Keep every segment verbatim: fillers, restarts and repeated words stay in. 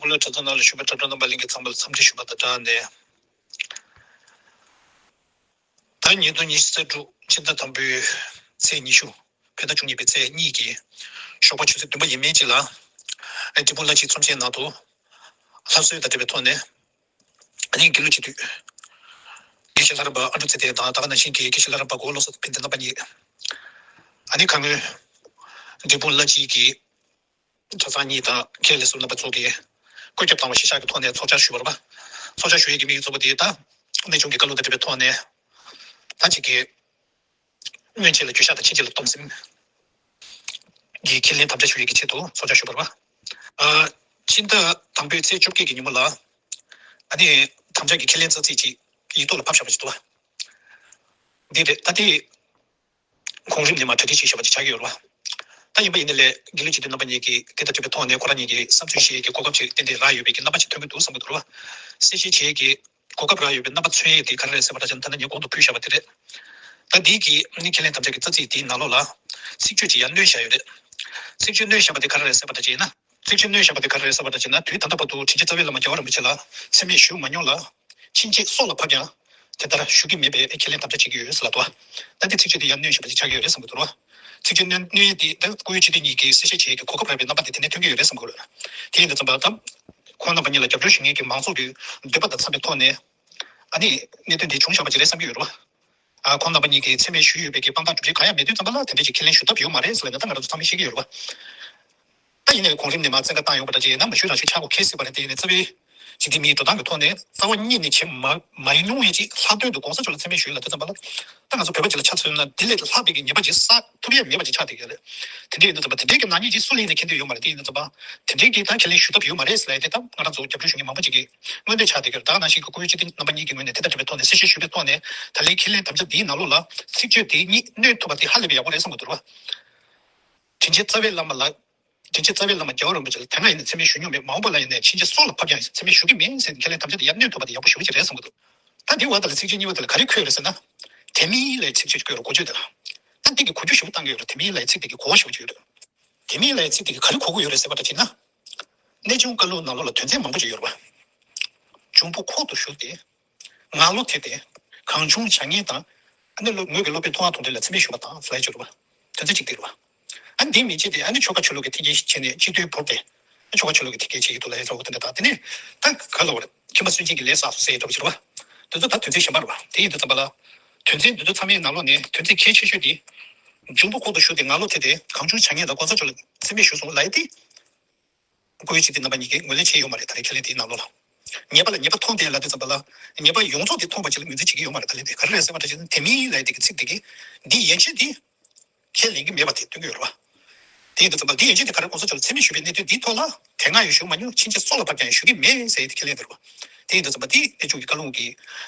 གུ་ལ་གྲྭ་ཚང་ནང་ལ་བཞུགས་པའི་དྲ་གྲོགས་རྣམ་པ་ལྷན་རྒྱས་ཚང་མ་ལ་འཚམས་འདྲི་ཞུ་བ་དང་སྦྲགས་ནས། ད་ཉིས་སྟོང་ཉི་ཤུ་རྩ་དྲུག་ཕྱི་ཟླ་དང་པོའི་ཚེས་ཉི་ཤུ། བོད་ཟླ་བཅུ་གཉིས་པའི་ཚེས་གཉིས་ཀྱི་ཞོགས་པ་ཆུ་ཚོད་བདུན་པ་ཡས་མས་ཅིག་ལ། ཨ། འབྲས་སྤུངས་བླ་སྤྱིའི་ཚོམས་ཆེན་ནང་དུ་ལྷ་གསོལ་དང་འབྲེལ་བའི་ཐོག་ནས། ཨ་ནི་དགེ་ལུགས་སྤྱི་འཐུས་དགེ་བཤེས་ལྷ་རམས་པ་ཨ་འབྲུག་ཚེ་བརྟན་དང་། ད་ག་ནང་བཞིན་གྱི་དགེ་བཤེས་ལྷ་རམས་པ་གོ་བོ་བློ་བཟང་ཕན་བདེ་རྣམ་པ་གཉིས། ཨ་ནི་ཁ་སྔོན་འབྲས་སྤུངས་བླ་སྤྱི་གི་གྲྭ་ཚང་གཉིས་དང་ཁྱེད་ལས་ཟུར་རྣམ་པ་ཚོ་གིས་བཀོད་ཁྱབ་བཏང་བ་གཞིར་བཞག་གི་ཐོག་ནས་ཚོགས་བཅར་ཞུས་པ་རེད་པ། ཚོགས་བཅར་ཞུ་ཡས་ཀྱི་དམིགས་ཡུལ་གཙོ་བོ་དེ་ད་གནས་ཆུང་གི་བཀའ་སློབ་དང་འབྲེལ་བའི་ཐོག་ནས། ད་ཅིག་གི་སྔོན་ཆད་ལ་འགྱོད་བཤགས་དང་ཕྱིན་ཆད་ལ་སྡོམ་སེམས་ཀྱི་ཁས་ལེན་དམ་བཅའ་ཞུ་ཡས་ཀྱི་ཆེད་དུ་ཚོགས་བཅར་ཞུས་པ་རེད་པ། ཨ། ཕྱི་ཟླ་དང་པོའི་ཚེས་བཅོ་བརྒྱད་ཀྱི་ཉིན་མོ་ལ། ཨ་ནི་དམ་བཅའ་གྱི་ཁས་ལེན་རྩ་ཚིག་ཅིག་ཡིག་ཐོག་ལ་ཕབ་བཞག་པ་ཞིག་འདུག་པ། འདི་རེད། ད་དེ་གོང་རིམ་ནས་མར་གྲ་སྒྲིག་བྱས་བཞག་པ་ཅིག་ཆགས་ཀྱི་ཡོད་རེད་པ། ད་ཡིན་པ་ཡིན་ནའི་ལས་དགེ་ལུགས་སྤྱི་འཐུས་རྣམ་པ་གཉིས་ཀྱིས་དེ་དང་འབྲེལ་བའི་ཐོག་ནས་ཁོ་རང་གཉིས་ཀྱིས་བསམ་ཚུལ་བཤད་ཀྱི་གོ་སྐབས་ཅིག་ཏན་ཏན་རག་ཡོད་པའི་གི་རྣམ་པ་ཅིག་ཐོན་གྱི་འདུག་བསམ་གྱི་འདུག་རེད་པ། གསལ་བཤད་བྱེད་ཀྱི་གོ་སྐབས་རག་ཡོད་པའི་རྣམ་པ་མཚོན་ཡས་དེ་ག་རེ་རེད་ཟེར་བ་འདྲ་བྱས་ན། ད་ནི་ངས་གོང་དུ་ཕུལ་བཞག་པ་དེ་རེད། ད་འདི་གི་ནི་ཁས་ལེན་དམ་བཅའ་གི་རྩ་ཚིག་དེའི་ནང་ལོགས་ལ་ཚིག་བརྗོད་ཅིག་ཡང་བསྣན་བཞག་ཡོད་རེད། ཚིག་བརྗོད་བསྣན་བཞག་པ་དེ་ག་རེ་རེད་ཟེར་བ་འདྲ་བྱས་ན། ཚིག་བརྗོད་བསྣན་བཞག་པ་དེ་ག་རེ་རེད་ཟེར་བ་འདྲ་བྱས་ན། དུས་ད་ལྟ་བར་དུ་དྲིན་ཅན་རྩ་བའི་བླ་མ་རྒྱལ་བ་རིན་པོ་ཆེ་ལ་མཚན་སྨད་ཞུ་མ་མྱོང་ལ། ཕྱིན་ཆད་སྲོག་ལ་བབས་ཀྱང་དེ་ལྟར་ཞུ་གི་མེད་པའི་ཁས་ལེན་དམ་བཅའ་བྱེད་ཀྱི་ཡོད་ཟེར་ལབ་འདུག་པ། ད་འདི་ཚིག་བརྗོད་དེ་ཡང་བསྣན་བཞག་པ་ཅིག་ཆགས་ཀྱི་ཡོད་རེད་བསམ་གྱི་འདུག་རེད་པ། ཚིག་བརྗོད་བསྣན་བསྣན་ཡས་དེ་ད་སྐུ་ཡོད་སྤྱི་འཐུས་གཉིས་ཀྱིས་གསལ་བཤད་བྱེད་ཡས་ཀྱི་གོ་སྐབས་རག་པའི་རྣམ་པ་དེ་དེ་ནས་ཐོན་གྱི་ཡོད་རེད་བསམ་གྱི་རེད། དེ་ཡིན་དུས་ཙམ་པ་ད་ཁོང་རྣམ་པ་གཉིས་ལ་རྒྱབ་སྐྱོར་ཞུ་མཁན་གྱི་མང་ཚོགས་ཀྱི་འདོད་པ་དང་འཚམས་པའི་ཐོག་ནས། ཨ་ནི་གནད་དོན་འདི་བྱུང་བཞག་པ་ཅིག་རེད་བསམ་གྱི་ཡོད་རེད་པ། ཨ། ཁོང་རྣམ་པ་གཉིས་ཀྱིས་མཚན་སྨད་ཞུས་ཡོད་པའི་གི་དཔང་རྟགས་གྲུབ་འབྲས་གང་ཡང་མེད་དུས་ཙམ་པ་ལ་དེ་འདྲས་ཀྱི་ཁས་ལེན་ཞུ་ཐབས་ཡོད་མ་རེད་ཟེར་ལབ་ནས་ད་ང་རང་ཚོ་ཚང་མས་ཤེས་ཀྱི་ཡོད་རེད་པ། ད་ཡིན་ནའི་གོང་རིམ་ནས་མར་བཙན་བཀའ་བཏང་ཡོང་བ་འདྲ་ཅིག་ཡིན་ན་མ་ཞུ་རང་ཞུ་ཆགས་དགོས་ཁེལ་སྲིད་པ་རེད། དེ་ཡིན་ནའི་རྩ་བའི་སྤྱི་འཐུས་མིའི་འགྲོ་སྟངས་ཀྱི་ཐོག་ནས་རྩ་བ་ཉིད་ནས་བྱེད་མ་མ་མྱོང་བའི་ཅིག་ལྷག་དོན་དུ་༸གོང་ས་མཆོག་ལ་མཚན་སྨད་ཞུས་ལབ་དུས་ཙམ་པ་ལ། ད་ང་ཚོ་བོད་པ་ཅིག་ལ་ཆ་མཚོན་ན་འདི་ལས་ལྷག་པའི་གི་ཉེས་པ་ཅིག་བསགས་ཐུབ་ཡས་མེད་པ་ཅིག་ཆགས་བསྡད་ཡོད་རེད། དེ་འདྲ་ཡིན་དུས་ཙམ་པ་དེ་འདྲའི་གི་ནག་ཉེས་ཅིག་སུ་ལ་ཡིན་ནའི་འཁྱེར་འདོད་ཡོད་མ་རེད། དེ་ཡིན་དུས་ཙམ་པ་དེ་འདྲའི་གི་ད་ཁས་ལེན་ཞུ་ཐབས་ཡོད་མ་རེད་ཟེར་ལབ་ཡས་དེ་ད་ང་རང་ཚོ་རྒྱབ་སྐྱོར་ཞུ་མཁན་མང་པོ་ཅིག་གི་མངོན་འདོད་ཆགས་བསྡད་ཡོད་རེད། ད་ག་ནང་བཞིན་གྱི་སྐུ་ཡོད་སྤྱི་འཐུས་རྣམ་པ་གཉིས་ཀྱི་ངོས་ནས་དེ་དང་འབྲེལ་བའི་ཐོག་ནས་གསལ་བཤད་ཞུས་པའི་ཐོག་ནས་ད་ལན་ཁས་ལེན་དམ་བཅའ་འདིའི་ནང་ལོགས་ལ་ཚིག་བརྗོད་དེ་གཉིས་བསྣན་ཐུབ་པ་དེ་ཧ་ལས་པའི་ཡག་པོ་རེད་བསམ་གྱི་འདུག་རེད་པ། དྲིན་ཅན་རྩ་བའི་བླ་མ་ལ། དྲིན་ཅན་རྩ་བའི་བླ་མ་རྒྱལ་བ་རིན་པོ་ཆེ་ལ་དེ་སྔ་ཡིན་ན་མཚན་སྨད་ཞུས་མྱོང་མེད། མ་འོངས་པ་ལ་ཡིན་ནའི་ཕྱིན་ཆད་སྲོག་ལ་བབས་ཀྱང་མཚན་སྨད་ཞུ་གི་མིན་ཟེར་ཁས་ལེན་དམ་བཅའ་དེ་ཡར་བསྣན་ཐུབ་པ་དེ་ཡག་པོ་ཞེ་པོ་ཅིག་རེད་བསམ་གྱི་འདུག་ད་དེའི་འོག་ལ་ཚིག་བརྗོད་གཉིས་པ་དེ་ལ་ག་རེ་འཁོད་རེད་ཟེར་ན། དེ་མིན་ལབ་ཡས་ཚིག་བརྗོད་བཀོད་རེད། གོ་བརྗོད་དེ་ལ། ད་འདི་གི་གོ་རྒྱུ་ཞེ་པོ་བཏང་གི་ཡོད་རེད། དེ་མིན་ལབ་ཡས་ཚིག་དེ་གི་གོ་བ་ཞེ་པོ་ཅིག་ཡོད་རེད། དེ་མིན་ལབ་ཡས་ཚིག་དེ་གིས་ག་རེ་གོ་གི་ཡོད་རེད་ཟེར་བ་འདྲ་བྱས་ན། གནས་ཆུང་བཀའ་ལུང་ནང་ལོགས་ལ་དོན་ཚན་མང་པོ་ཅིག་ཡོད་རེད་པ། འབྱུང་པོ་ཁོག་ཏུ་ཞུགས་ཏེ། ངང་ལོ་ཐེབས་ཏེ། གང་བྱུང་བྱ་ངན་དང་། ཨ་ནི་ལོ་ངོས་ཀྱི་སློབ་དཔོན་མཐོང་བ་མཐོང་འདྲེན་ལ་མཚན་སྨད་ཞུ་བ་དང་ལབ་ཡས་ཅིག་ཡོད་རེད་པ། དོན་ཚན་གཅིག་དེ་རེད་པ། ཨ་ནི་དེ་མིན་ཅིག་དེ་ཨ་ནི་ཆོ་ག་ཆོས་ལུགས་ཀྱི་ཐེག་ཆེན་བྱས་ནས་སྤྱི་དོན་བོར་ཏེ། ཨ། ཆོ་ག་ཆོས་ལུགས་ཀྱི་ཐེག་ཆེན་བྱེད་ཀྱི་འདུག་ལབ་ཡས་འདྲ་བོ་དེ་འདྲ་དང་དེ་ནས། ད་ག་ལབ་དགོས་རེད། ཁྱིམ་པ་སུན་འབྱིན་གྱི་ལས་བསགས་སོ་ཟེར་ཡས་འདྲ་བོ་ཅིག་རེད་པ། དེ་ཚོ་ད་དོན་ཚན་གཞན་པ་རེད་པ། དེ་ཡིན་དུས་ཙམ་པ་ལ། དོན་ཚན་འདི་ཚོ་ཚང་མའི་ནང་ལོགས་ནས་དོན་ཚན་གལ་ཆེ་ཤོས་དེ། འབྱུང་པོ་ཁོག་ཏུ་ཞུགས་ཏེ་ངང་ལོ་ཐེབས་ཏེ་གང་བྱུང་བྱ་ངན་དང་གོང་ས་མཆོག་ལ་མཚན་སྨད་ཞུས་སོང་ལབ་ཡས་དེ། སྐུ་ཡོད་སྤྱི་འཐུས་རྣམ་པ་གཉིས་ཀྱིས་ངོས་ལེན་བྱས་ཡོད་མ་རེད། ད་རེས་ཁས་ལེན་དེའི་ནང་ལོགས་ལ། ཉེས་པ་ལ་ཉེས་པ་མཐོང་སྟེ་ལབ་དུས་ཙམ་པ་ལ། ཉེས་པ་ཡོངས་རྫོགས་དེ་མཐོང་བ་ཅིག་ལ་ངོས་འཛིན་བྱེད་ཀྱི་ཡོད་མ་རེད། ད་ལན་དེ་ག་རེ་རེད་ཟེར་བ་འདྲ་ཅིག་ན། དེ་མིན་ལབ་ཡས་དེ་གི་ཚིག་དེ་གིས། འདི་ཡན་ཆད་དེ་ཁས་ལེན་གྱི་མེད་པ་དེ་སྟོན་གྱི་ཡོད་རེད་པ། དེ་ཡིན་དུས་ཙམ་པ་འདི་ཡན་ཆད་དེ་ག་རེ་གོང་ས་མཆོག་ལ་མཚན་སྨད་ཞུས་པའི་གནད་དོན་འདིའི་ཐོག་ལ་དེ་སྔ་ཡང་ཞུ་མ་མྱོང་། ཕྱིན་ཆད་སྲོག་ལ་བབས་ཀྱང་ཞུ་གི་མེད་ཟེར་ཡས་དེ་ཁས་ལེན་དེ་རེད་པ། དེ་ཡིན་དུས་ཙམ་པ་འདི་གནས་ཆུང་གི་བཀའ་ལུང་གི་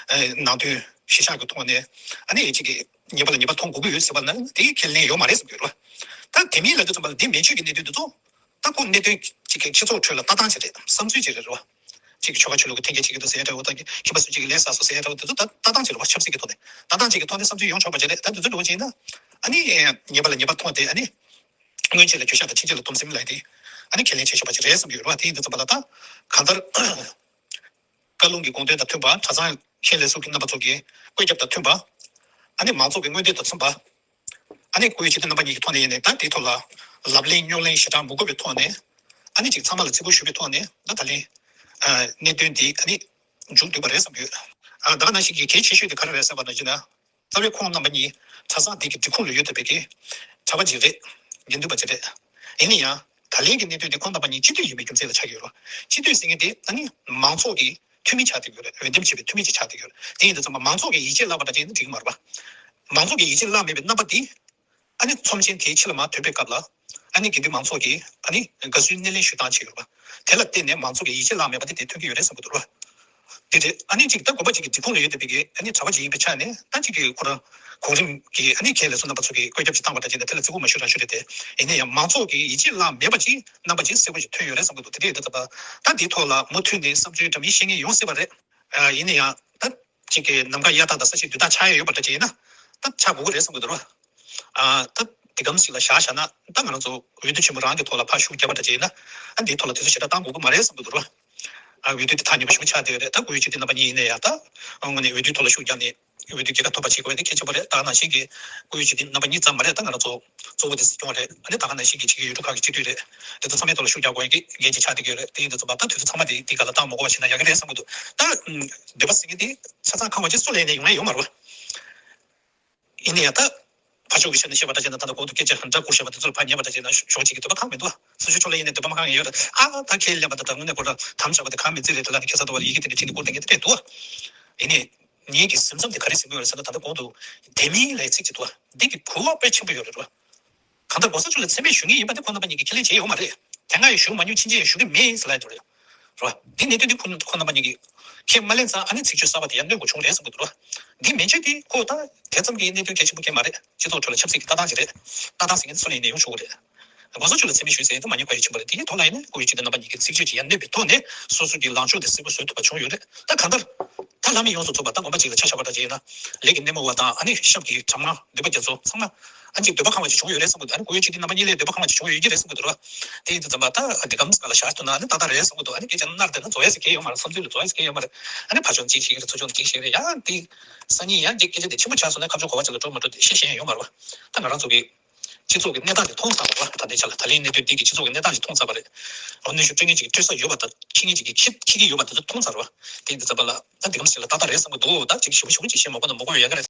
ནང་དོན་གཞིར་བཞག་གི་ཐོག་ནས། ཨ་ནི་ཅིག་གི་ཉེས་པ་ལ་ཉེས་པ་མཐོང་དགོས་ཀྱི་ཡོད་ཟེར་བ་ན་དེ་ཁས་ལེན་ཡོད་མ་རེད་བསམ་གྱི་ཡོད་རེད་པ། ད་དེ་མིན་ལབ་དུས་ཙམ་པ་ལ་འདི་མན་ཆད་ཀྱི་གནད་དོན་འདི་ཚོ། ད་ཁོ་གནད་དོན་གཅིག་གི་སྤྱི་ཚོགས་ཁྲོད་ལ་ལྟ་སྟངས་ཅིག་རེད། བསམ་ཚུལ་ཅིག་རེད་རོ། གཅིག་གི་ཆོ་ག་ཆོས་ལུགས་ཀྱི་འཐེན་འཁྱེར་བྱེད་ཀྱི་འདུག་ཟེར་ཡ་འདྲ་བོ་དང་། ཁྱིམ་པ་སུ་གཅིག་གི་ལས་བསགས་སོང་ཟེར་ཡ་འདྲ་བོ་དེ་ཚོ་ད་ལྟ་སྟངས་ཅིག་རེད་བ། ཆབ་སྲིད་ཀྱི་ཐོག་ནས་ལྟ་སྟངས་ཅིག་གི་ཐོག་ནས་བསམ་ཚུལ་ཡོང་ཆོག་པ་ཅིག་རེད། ད་དེ་ཚོ་འདྲ་བོ་བྱས་ན། ཨ་ནི་ཉེས་པ་ལ་ཉེས་པ་མཐོང་སྟེ། ཨ་ནི་སྔོན་ཆད་ལ་འགྱོད་བཤགས་དང་ཕྱིན་ཆད་ལ་སྡོམ་སེམས་ལབ་ཡ་དེ། ཨ་ནི་ཁས་ལེན་བྱས་ཆོག་པ་ཅིག་རེད་བསམ་གྱི་ཡོད་རེད་བ། དེ་ཡིན་དུས་ཙམ་པ་ལ་ད་གང་ལྟར། བཀའ་ལུང་གི་དགོངས་དོན་དང་མཐུན་པ། གྲྭ་ཚང་ཁྱེད་ལས་ཟུར་གྱི་རྣམ་པ་ཚོ་གིས་བཀོད་ཁྱབ་དང་མཐུན་པ། ཨ་ནི་མང་ཚོགས་ཀྱི་མངོན་འདོད་དང་མཐུན་པ། ཨ་ནི་སྐུ་ཡོད་སྤྱི་འཐུས་རྣམ་པ་གཉིས་ཀྱི་ཐོག་ནས་ཡིན་ནའི་ད་དེའི་ཐོག་ལ་ལབ་གླེང་རྙོག་གླེང་ཞེ་དྲག་མི་དགོས་པའི་ཐོག་ནས། ཨ་ནི་ཅིག་ཚང་མ་ལ་བརྩི་བཀུར་ཞུ་བའི་ཐོག་ནས་ད་ད་ལན། ཨ། གནད་དོན་འདི་ཨ་ནི་མཇུག་བསྡུས་པ་རེད་བསམ་ཡོད། ཨ། ད་ག་ནང་བཞིན་གྱི་གལ་ཆེ་ཤོས་དེ་ག་རེ་རེད་ཟེར་བ་ན་ཡིན་ན། རྩ་བའི་ཁོང་རྣམ་པ་གཉིས་གྲྭ་ཚང་འདི་གི་སྒྲིག་ཁོངས་ལ་ཡོད་བསྡད་པའི་གི་གྲྭ་པ་ཅིག་རེད། དགེ་འདུན་པ་ཅིག་རེད། ཡིན་ན་ཡང་། ད་ལན་གྱི་གནད་དོན་དེ་ཁོང་རྣམ་པ་གཉིས་སྤྱི་འཐུས་ཡིན་པའི་རྒྱུ་མཚན་ལ་ཆགས་ཀྱི་ཡོད་རེད། སྤྱི་འཐུས་ཟེར་མཁན་དེ་ཨ་ནི་མང་ཚོགས་ཀྱི་འཐུས་མི་ཆགས་བསྡད་ཀྱི་ཡོད་རེད། འོས་འདེམས་བྱས་པའི་འཐུས་མི་ཅིག་ཆགས་བསྡད་ཀྱི་ཡོད་རེད། དེ་ཡིན་དུས་ཙམ་པ་མང་ཚོགས་ཀྱི་ཡིད་ཆེས་བརླག་པ་འདྲ་ཅིག་ཡིན་ན་འགྲིག་གི་མ་རེད་པ། མང་ཚོགས་ཀྱི་ཡིད་ཆེས་བརླག་མེད་པའི་རྣམ་པ་དེ། ཨ་ནི་ཚོམས་ཆེན་དེའི་ཕྱི་ལ་མར་ཐོན་པའི་སྐབས་ལ། ཨ་ནི་དགེ་འདུན་མང་ཚོགས་ཀྱིས་ཨ་ནི་དགའ་བསུའི་སྣེ་ལེན་ཞུ་སྟངས་བྱས་ཡོད་རེད་པ། དེ་ལ་བརྟེན་ནས་མང་ཚོགས་ཀྱི་ཡིད་ཆེས་བརླག་མེད་པ་དེ་དེ་ཐོན་གྱི་ཡོད་རེད་བསམ་གྱི་འདུག་རེད་པ། དེ་རེད། ཨ་ནི་གཅིག་ད་དགོན་པ་གཅིག་གི་སྒྲིག་ཁོངས་ལ་ཡོད་བསྡད་པའི་གི་ཨ་ནི་གྲྭ་པ་གཅིག་ཡིན་པའི་ཆ་ནས། ད་གཅིག་གི་ཁོ་རང་གོང་རིམ་གྱི་ཨ་ནི་ཁས་ལེན་སོ་རྣམ་པ་ཚོ་གིས་བཀོད་ཁྱབ་ཅིག་བཏང་བ་འདྲ་བྱས་ན་དེ་ལ་བརྩི་བཀུར་མ་ཞུ་རང་ཞུ་རེད་དེ། ཡིན་ན་ཡང་མང་ཚོགས་ཀྱི་ཡིད་ཆེས་བརླག་མེད་པ་ཅིག་རྣམ་པ་ཅིག་གསལ་པོ་ཞིག་ཐོན་ཡོད་རེད་བསམ་གྱི་འདུག་དེ་འདྲ་ཡིན་དུས་ཙམ་པ། ད་དེའི་ཐོག་ལ་མུ་མཐུད་ནས་བསམ་ཚུལ་འདྲ་མིན་བཤད་མཁན་ཡོང་སྲིད་པ་རེད། ཨ། ཡིན་ན་ཡང་ད་གཅིག་གི་ནམ་མཁའ་གཡའ་དག་དང་ས་གཞི་རྡུལ་དག་ཆགས་ཡ་ཡོད་པ་འདྲ་ཅིག་ཡིན་ན། ད་ཆགས་དགོས་ཀྱི་རེད་བསམ་གྱི་འདུག་རེད་པ། ཨ། ད་ འདི་གམ་ཞིག་ལ་བཞག་བཞག་ན། ད་ང་རང་ཚོ་འོས་བསྡུ་ཆེན་མོ་རང་གི་ཐོག་ལ་ཕར་ཤུགས་རྒྱབ་པ་འདྲ་བྱས་ན། ཨ་འདིའི་ཐོག་ལ་དུས་ཚོད་ཞེ་དྲག་བཏང་དགོས་ཀྱི་མ་རེད་བསམ་གྱི་འདུག་ར། ཨ་འོས་བསྡུ་དེ་ཐག་ཉེ་པོ་ཞེ་པོ་ཆགས་བསྡད་ཡོད་རེད། ད་བཀུར་འོས་སྤྱི་འཐུས་རྣམ་པ་གཉིས་ཡིན་ན་ཡང་། ད་དངོས་གནས་འོས་བསྡུའི་ཐོག་ལ་ཤུགས་རྒྱབ་ནས་འོས་བསྡུ་རྒྱལ་ཁ་ཐོབ་པ་བྱེད་དགོས་ཡ་དེ་གལ་ཆེན་པོ་རེད། ད་ག་ནང་བཞིན་གྱི་བཀུར་འོས་སྤྱི་འཐུས་རྣམ་པ་གཉིས་ཙམ་མ་རེད། ད་ང་རང་ཚོ་གཙོ་བོ་དེ་སྲིད་སྐྱོང་རེད། ཨ་ནི་ད་ག་ནང་བཞིན་གྱི་ཕྱི་རྒྱལ་ཡུལ་གྲུ་ཁག་གི་སྤྱི་འཐུས་རེད། དེ་ཚོ་ཚང་མའི་ཐོག་ལ་ཤུགས་རྒྱག་དགོས་ཡ་གི་འགན་ཅིག་ཆགས་བསྡད་ཀྱི་ཡོད་རེད། དེ་ཡིན་དུས་ཙམ་པ་ད་དུས་ཚོད་ཚང་མ་དེ་དེའི་སྒང་ལ་བཏང་མ་དགོས་པ་བྱས་ན་ཡག་གི་རེད་བསམ་གྱི་འདུག་ད་འདོད་པ་ཟེར་མཁན་དེ་ཆ་ཚང་ཁང་བ་ཅིག་སུ་ལེན་ནས་ཡོང་ཡ་ཡོད་མ་རེད་བ། ཡིན་ན་ཡང་ད་ཕར་ཕྱོགས་ཀྱི་ཆ་ནས་བཤད་པ་འདྲ་བྱས་ན། ད་ལྟ་གོང་དུ་སྐད་ཆ་འདྲ་བསྐུར་བཞག་པ་དེ་ཚོར་ཕར་ཉན་པ་འདྲ་བྱས་ན་གཞོན་སྐྱེས་ཀྱི་འདོད་པ་ཁེངས་མི་འདུག་བ། སོ་སོའི་ཕྱོགས་ལ་ཡིན་ནའི་འདོད་པ་མ་ཁེངས་ཡོད་རེད། ཨ་ད་ཁས་ལེན་པ་དང་། ད་དངོས་གནས་ཁོ་རང་དམ་བཞག་པ་དེ་ཁག་མེད་ཚིག་རེད། དེ་ལ་ནི་ཁ་སང་དུ་བ་ལ་ཡི་གེ་དེ་འདྲ་བྲིས་ནས་བསྐུར་བསྡད་མཁན་དེ་འདྲས་འདུག་བ། ཡིན་ནའི་ངེད་ཀྱི་ཟིན་མཚམས་དེ་ག་རེ་ཟིན་གྱི་ཡོད་རེད་ཟེར་ན། ད་ལྟ་གོང་དུ་དེ་མིན་ལབ་ཡའི་ཚིག་ཅིག་འདུག་བ། འདི་གི་གོ་བ་དཔེ་ཆེན་པོ་ཡོད་རེད་བ། གང་ལྟར་༸གོང་ས་མཆོག་ལ་མཚན་སྨད་ཞུ་མཁན་ཡིན་པ་དེ་ཁོང་རྣམ་པ་གཉིས་ཀྱིས་ཁས་ལེན་བྱས་ཡོད་མ་རེད། དེ་སྔ་ཡང་ཞུ་མ་མྱོང་། ཕྱིན་ཆད་ཡང་ཞུ་གི་མེད་ཟེར་ལབ་ཡོད་རེད། རེད་བ། འདི་གནད་དོན་འདི་ཁོང་ཁོང་རྣམ་པ་གཉིས་ཀྱིས་ཁས་མ་ལེན་ཙང་། ཨ་ནི་ཚིག་བརྗོད་གསར་པ་དེ་ཡར་སྣོན་དགོས་བྱུང་རེད་བསམ་གྱི་འདུག་རེད་བ། འདི་མན་ཆད་དེ་ཁོ་ད་དེ་ཙམ་གྱི་གནད་དོན་གལ་ཆེན་པོ་གང་ཡང་མ་རེད། སྤྱི་ཚོགས་ཁྲོད་ལ་ཆབ་སྲིད་ཀྱི་ལྟ་སྟངས་ཅིག་རེད། ལྟ་སྟངས་ཟེར་མཁན་དེ་སུ་ལ་ཡིན་ནའི་ཡོང་ཆོག་གི་རེད། ༸གོང་ས་མཆོག་ལ་མཚན་སྨད་ཞུས་ཟེར་ཡ་དེ་མ་ཉེས་ཁ་ཡ་ཆེན་པོ་རེད། དེའི་ཐོག་ལ་ཡིན་ན་བཀུར་འོས་སྤྱི་འཐུས་རྣམ་པ་གཉིས་ཀྱིས་ཚིག་བརྗོད་ཅིག་ཡར་སྣོན་པའི་ཐོག་ནས་སོ་སོ་གི་ལངས་ཕྱོགས་དེ་གསལ་པོ་བཟོ་ཐུབ་པ་བྱུང་ཡོད་རེད། ད་གང་ལྟར་ད་ལྷ་མི་ཡོངས་སུ་རྫོགས་པ་ད་དགོན་པ་གཅིག་ལ་ཆ་བཞག་པ་འདྲ་བྱས་ན། ལས་ཀྱི་སྣེ་མོ་བ་དང་། ཨ་ནི་ཤམ་གྱི་གྲམ་ངང་འདུས་པ་རྒྱ་མཚོ་ཚང་མ་ཨ་ཅིག་འདོད་པ་ཁེངས་པ་ཅིག་བྱུང་ཡོད་རེད་བསམ་གྱི་འདུག་ཨ་ནི་བཀུར་འོས་སྤྱི་འཐུས་རྣམ་པ་གཉིས་ལ་འདོད་པ་ཁེངས་པ་ཅིག་བྱུང་ཡོད་ཀྱི་རེད་བསམ་གྱི་འདུག་ར། དེ་ཡིན་དུས་ཙམ་པ་ད་འདི་གམ་སྒང་ལ་བཞག་ཐུབ་ན་ནི་ཏག་ཏག་རེད་བསམ་གྱི་འདུག་ཨ་ནི་སྐད་ཆ་ནར་བསྡད་ན་རྫོགས་ཡ་ཟེར་མཁན་ཡོད་མ་རེད། བསམ་ཚུལ་ལ་རྫོགས་ཡ་ཟེར་མཁན་ཡོད་མ་རེད། ཨ་ནི་ཕར་ཕྱོགས་གཅིག་བཤད་ཀྱི་རེད། ཚུར་ཕྱོགས་གཅིག་བཤད་ཀྱི་རེད། ཡང་འདི་སང་ཉིན་ཡང་འདི་སྐད་ཆ་དེ་ཆེན་པོ་ཆགས་སོང་ན་ཁ་ཕྱོགས་ག་པ་ཅིག་ལ་འགྲོ་མ་འགྲོ་དེ་བཤད་ཤེས་ཡ་ཡོད་མ་རེད་བ། ད་ང་རང་ཚོ་གི་སྤྱི་ཚོགས་ཀྱི་གནས་སྟངས་དེ་མཐོང་ཚར་བ་རེད་བ། ད་ལྟའི་ཆ་ལ་ད་ལན་གནད་དོན་འདི་གི་སྤྱི་ཚོགས་ཀྱི་གནས་སྟངས་ཅིག་མཐོང་ཚར་བ་རེད། ཨོ་གནོན་ཤུགས་སྤྲོད་མཁན་ཅིག་གིས་སྤྲོད་ས་ཡོད་པ་དང་། འཁྱེར་མཁན་ཅིག་གིས་འཁྱེར་འཁྱེར་གྱི་ཡོད་པ་དེ་ཚོ་མཐོང་ཚར་བ། དེ་ཡིན་དུས་ཙམ་པ་ལ་ད་འདི་གམ་ཞིག་ལ་ཏག་ཏག་རེད་བསམ་གྱི་འདུག་ད་ཅིག་ཞིབ་པོ་ཞིབ་པོ་ཅིག་བཤད་མ་དགོས་ན་མ་དགོས་ཡོད་ཡ་གི་རེད།